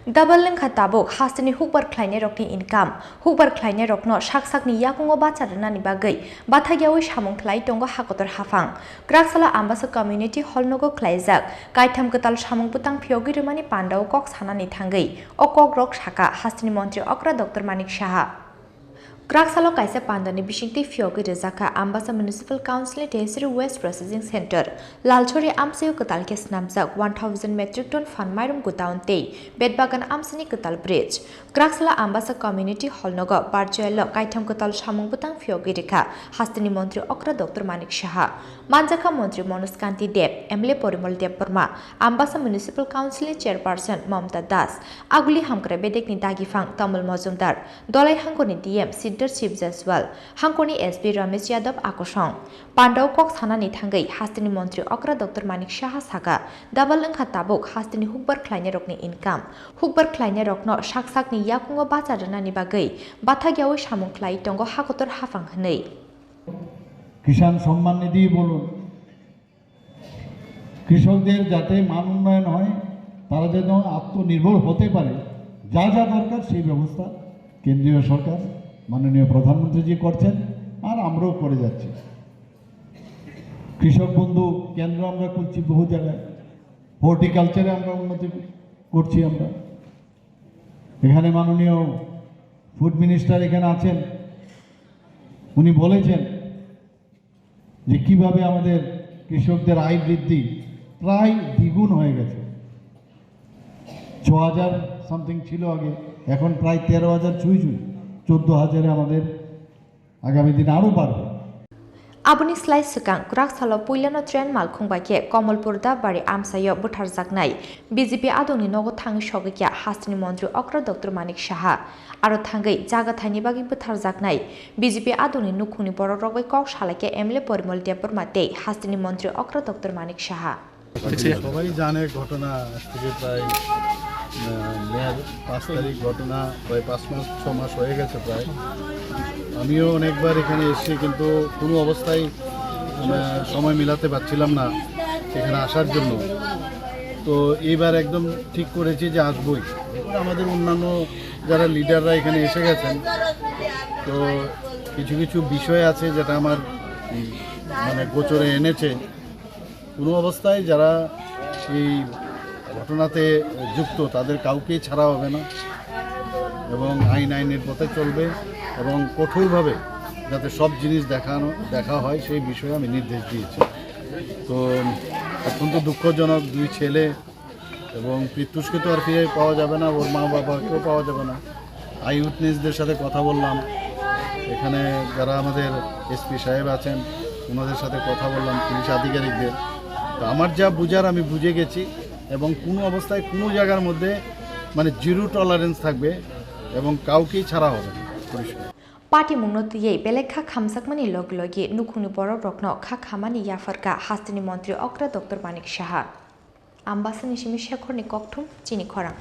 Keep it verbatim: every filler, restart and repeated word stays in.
Double wngkha tabuk hasteni hukbar khlainairokni income. Hukbar khlainairokno sak sakni yakungo bacha rwnani bagwi bathagiyaui samung khlai tongo hakotor haphang. Kwraksalo Ambasa Community Hall nogo khlaijak kaitham kwtal samung bwtang phiyogwi rwmani pandao kok sanani thangwi o kokrok sakha hasteni montri okra Doctor Manik Saha. Kwraksalo kaisa pandani bisingtwi phiyogwi rwjakha Ambasa Municipal Council ni Tehsiri Waste Processing Center, Lalchori amchaio kwtal khe snamjak one thousand metric ton phan mairum godown tei betbagan amchaini kwtal bridge. Kwraksalo Ambasa Community Hall nogo virtual o kaitham kwtal samung bwtang phiyogwi rwkha hasteni montri okra Doctor Manik Saha. Manjakha montri Manoj Kanti Deb, M L A Porimol Debbarma, Ambasa Municipal Council ni Chairperson Mamta Das, Aguli Hamkrai bedekni dagiphang Tamal Mojumdar, Dolai Hangkoni D M Siddhar Shiv Jaswal, Hangkoni S P Ramesh Yadav akosong. Pandao kok sanani thangwi hasteni montri okra Doctor Manik Saha sakha, double wngkha tabuk hasteni hukbar khlainairokni income. Hukbar khlainairokno sak sakni yakungo bacha rwnani bagwi bathagiyaui samung khlai tongo hakotor haphang hwnwi. Kisan সম্মান নিধি বলুন, কৃষকদের যাতে মান উন্নয়ন হয়, তারা যেন আত্মনির্ভর হতে পারে, যা যা দরকার সেই ব্যবস্থা কেন্দ্রীয় সরকার মাননীয় প্রধানমন্ত্রীজি করছেন, আর আমরাও করে যাচ্ছি। কৃষক বন্ধু কেন্দ্র আমরা খুলছি বহু জায়গায়, হর্টিকালচারে আমরা উন্নতি করছি আমরা। এখানে মাননীয় ফুড মিনিস্টার এখানে আছেন, উনি বলেছেন যে কিভাবে আমাদের কৃষকদের আয় বৃদ্ধি প্রায় দ্বিগুণ হয়ে গেছে। ছ হাজার সামথিং ছিল আগে, এখন প্রায় তেরো হাজার ছুঁই ছুঁই, চোদ্দ হাজারে আমাদের আগামী দিন আরও বাড়বে। Aboni slai swkang kwraksalo puilano train malkhung bai khe Komolpur Dabbari amchaio bwtharjaknai B J P adongni nogo thangwi sogwi kha hasteni montri okra Doctor Manik Saha. Aro thangwi jaga thaini bagwi bwtharjaknai B J P adongni nukhungni borokrok bai kok salai khe M L A Porimol Debbarma tei hasteni montri okra Doctor Manik Saha. সবাই জানে ঘটনা আজ থেকে প্রায় আহ, মের পাঁচ তারিখ ঘটনা প্রায় পাঁচ মাস ছ মাস হয়ে গেছে প্রায়। আমিও অনেকবার এখানে এসেছি, কিন্তু কোনো অবস্থায় মানে, সময় মিলাতে পারছিলাম না এখানে আসার জন্য। তো এইবার একদম ঠিক করেছি যে আসবই। এরপরে আমাদের অন্যান্য যারা লিডাররা এখানে এসে গেছেন, তো কিছু কিছু বিষয় আছে যেটা আমার উম, মানে গোচরে এনেছে। কোনো অবস্থায় যারা এই ঘটনাতে যুক্ত তাদের কাউকেই ছাড়া হবে না এবং আইন আইনের পথে চলবে এবং কঠোরভাবে যাতে সব জিনিস দেখানো দেখা হয় সেই বিষয়ে আমি নির্দেশ দিয়েছি। তো অত্যন্ত দুঃখজনক, দুই ছেলে এবং পৃত্যুষকে তো আর ফিরে পাওয়া যাবে না, ওর মা বাবাকেও পাওয়া যাবে না। আই উইটনেসদের সাথে কথা বললাম, এখানে যারা আমাদের এসপি সাহেব আছেন ওনাদের সাথে কথা বললাম, পুলিশ আধিকারিকদের। তো আমার যা বুঝার আমি বুঝে গেছি এবং কোনো অবস্থায় কোনো জায়গার মধ্যে মানে জিরো টলারেন্স থাকবে এবং কাউকেই ছাড়া হবে না। পরিষ্কার। Patimungno twiwi belai kha khamjakmani logi logi nukhungni borokrokno kha khamani yapharkha hasteni montri okra Doctor Manik Saha. Ambasani simi Shekhorni kokthum chini khorang.